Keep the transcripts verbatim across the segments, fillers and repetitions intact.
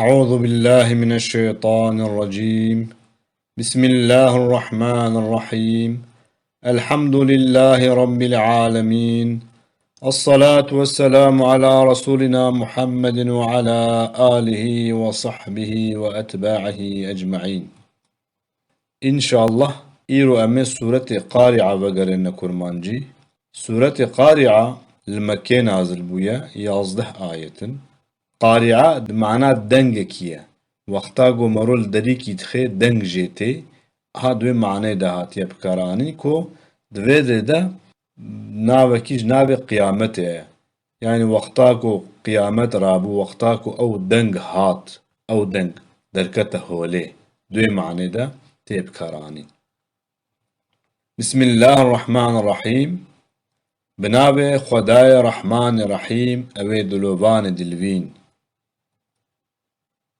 أعوذ بالله من الشيطان الرجيم. بسم الله الرحمن الرحيم. الحمد لله رب العالمين. الصلاة والسلام على رسولنا محمد وعلى آله وصحبه وأتباعه أجمعين. Înşallah, îro em ê sûretê Qari'a vegerêne kurmancî. Sûretê Qari'a li Mekkê nazil bûye, yazdeh ayet in. Qari'a di mana dengekî ye. Wexta ku mero li derîkî dixê, deng jê tê, ha di wê maneyê de hatiye bikaranîn ku di vê derê de navekî ji navê qiyametê ye. Yanî wexta ku qiyamet rabû, wexta ku ew deng hat, ew deng derkete holê, di wê manê de tê bikaranîn. Bismillahirrahmanirrahîm. Bi navê Xwedayê Rehmanê Rehîm, ew ê dilovanê dilvîn.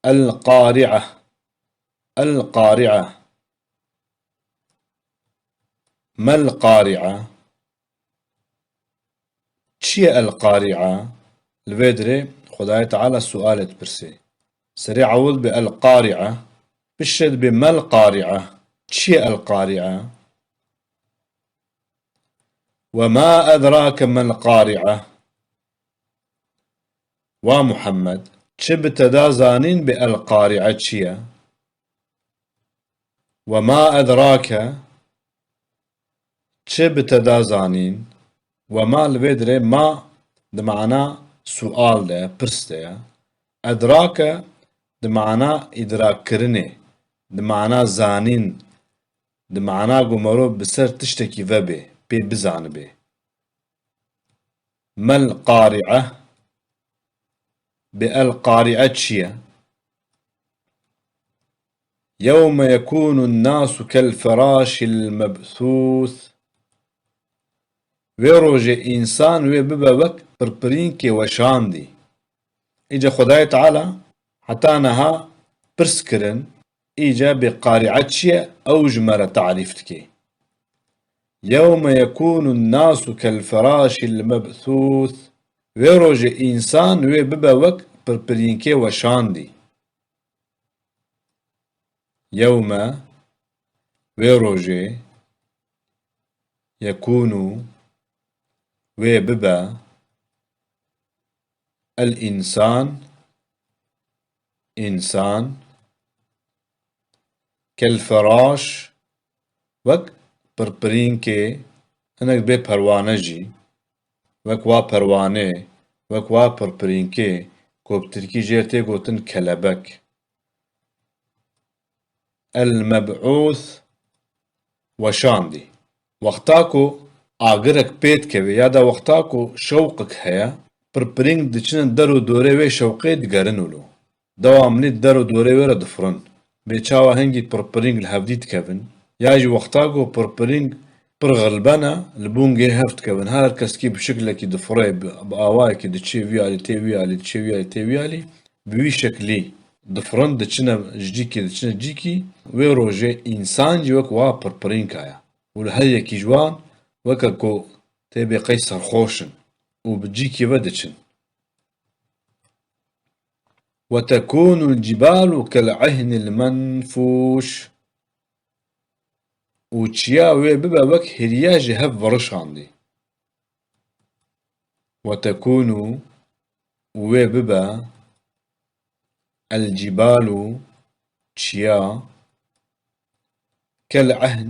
El-Qari'a. El-Qari'a. Mel-Qari'a. Çi ye El-Qari'a? Li vê dirê Xwedayê Teala sualê dipirsê. Serê ewil bi El-Qari'a, piştre dibe Mel-Qari'a. Çi ye El-Qari'a? Ve ma edrake mel-Qari'a. Wa Muhammed, çi bi te da zanîn bi El-Qari'a çi ye? Ve ma edrake, çi bi te da zanîn? Ve ma li vê dirê ma di mana sual de, pirs de ye. Edrake di mana îdrakkirinê, di mana zanîn, di mana ku mero bi ser tiştekî vebê, pê bizanibê. Mel-Qari'a. Bi El-Qari'a çi ye? Yewme yekûnun nasu kel-firaşil mebthûth. Wê rojê însan wê bibe wek pirpirînkê weşandî. Îca Xwedayê Teala heta niha pirs kirin, îca bê Qari'a çi ye, ew ji me re tarîf dike. Yewme yekûnun nasu kel-firaşil mebthûth. Wê rojê însan wê bibe wek pirpirînkê weşandî. Yewme, wê rojê, yekûnu, wê bibe, el-însan, însan, kel-firaş, wek pirpirînkê, hinek bê perwane jî, wek wa perwanê, wek wa pirpirînkê, ku bi tirkî jê tê gotin kelebek. El-meb'ûth, weşandî. Wexta ku agirek pê dikeve ya da wexta ku şewqek heye, pirpirîng diçine der û dorê wê şewqê digerin wilo. Dewamlî der û dorê wê re difirin. Bê çawa hingî pirpirîng li hevdî dikevin? Ya jî wexta ku pirpirîng pir xilbene, li bûngê hev dikevin. Her keskî bi şiklekî difire, bi, bi awayekî diçê vî alî, tê vî alî, diçê vî alî, tê vî alî. Bi wî şeklî difirin, diçine ji cîkê, diçine cîkî. Wê rojê însan jî wek wa pirpirînka ye. Û li her yekî ji wan weke ku tê bê qey serxweş in û bi cîkê ve diçin. وتكون الجبال كالعهن المنفوش. Û çiya wê bibe wek hiriya ji hev virişandî. وتكون، û wê bibe, الجبال، çiya, كالعهن،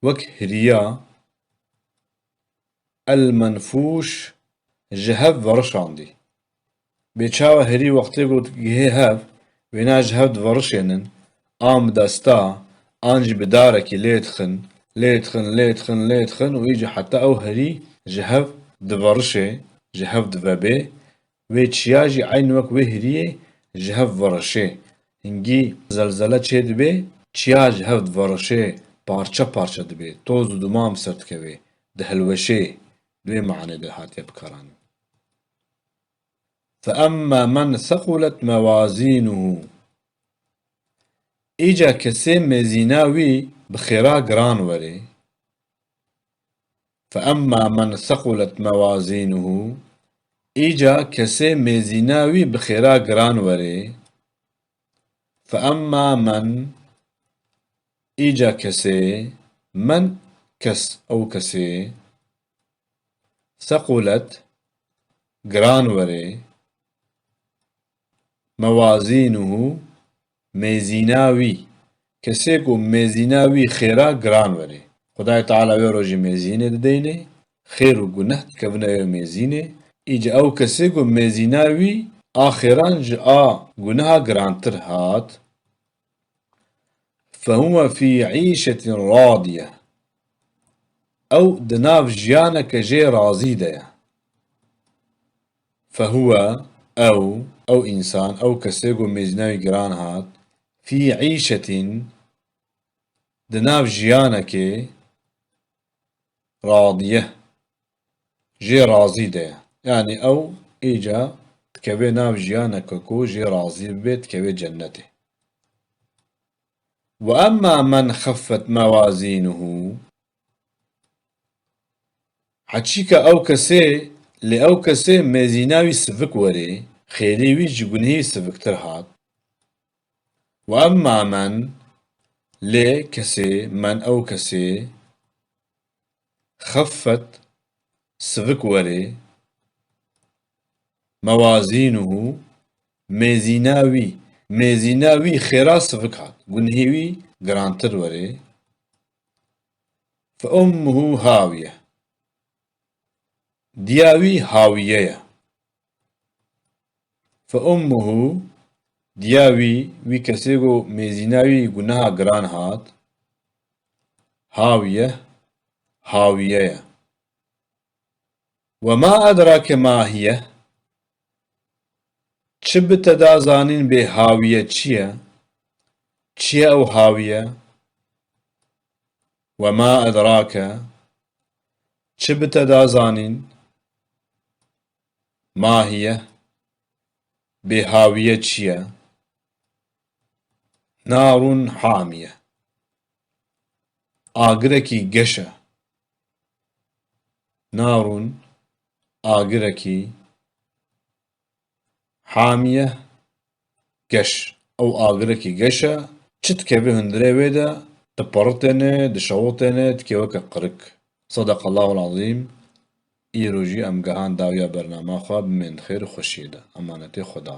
wek hiriya, المنفوش، ji hev verişandî. Bê çawa herî wextê ku digihê hev, wêna ji hev diverişênin, an bi desta, an jî bi darekî lê dixin, lê dixin, lê dixin, lê dixin û îca heta ew herî ji hev diverişê, ji hev divebê, wê çiya jî eyn wek wê hiriyê ji hev verişê. Hingî zelzele çêdibê, çiya ji hev diverişê, parçe parçe dibê, toz û duman bi ser dikevê, dihilweşê, di wê manê de hatiye bikaranîn. فَأَمَّا مَنْ ثَقُلَتْ مَوَازِينُهُ. Îca kesê mezîna wî bi xêra giran werê. فَأَمَّا مَنْ ثَقُلَتْ مَوَازِينُهُ، Îca kesê mêzîna wî bi xêra giran were. Fe emma men, îca kesê, men kes, ew kesê, sequlet, giran were, mewazînuhu, mêzîna wî, kesê ku mêzîna wî xêra giran were. Xwedayê Teala wê rojî mêzînê dideyne, xêr û guneh dikevine wê mêzînê, îca ew kesê ku mêzîna wî a xêran ji a guneha girantir hat, fehuwe fî îşetin radiye. Ew di nav jiyaneke jê razî de ye. Fehuwe, ew, ew însan, ew kesê ku mêzîna wî giran hat, fî îşetin, di nav jiyanekê, radiye, jê razî de ye. Yanî ew îca dikeve nav jiyaneke ku jê razî bibe, dikeve cennetê. Ve emma men xeffet mewazînuhu, heçîka ew kesê, lê ew kesê mêzîna wî sivik were, xêrê wî ji gunehî siviktir hat. Ve emma men, lê kesê, men ew kesê, xeffet, sivik were, mewazînuhu, mêzîna wî, mêzîna wî xêra sivik hat, gunehê wî girantir were, fe ummuhu hawiye, diya wî hawiye ye. Fe ummuhu, diya wî, wî kesê ku mêzîna wî guneha giran hat, hawiye, hawiye ye. Ve ma edrake ma hiye, çi bi te da zanîn bê hawiye çi ye? Çi ye ew hawiye? Ve ma edrake, çi bi te da zanîn? Ma hiye, bê hawiye çi ye? Narun hamiye, agirekî geş e. Narun, agirekî, hamiye, geş. Ew agirekî geş e, çi dikeve hundirê wê de, dipiritêne, dişewitêne, dike weke qirik. Sadaqallahul azîm. Îro jî em gehan dawiya bernama xwe, bimên di xêr û xweşiyê de. Emanetê Xweda.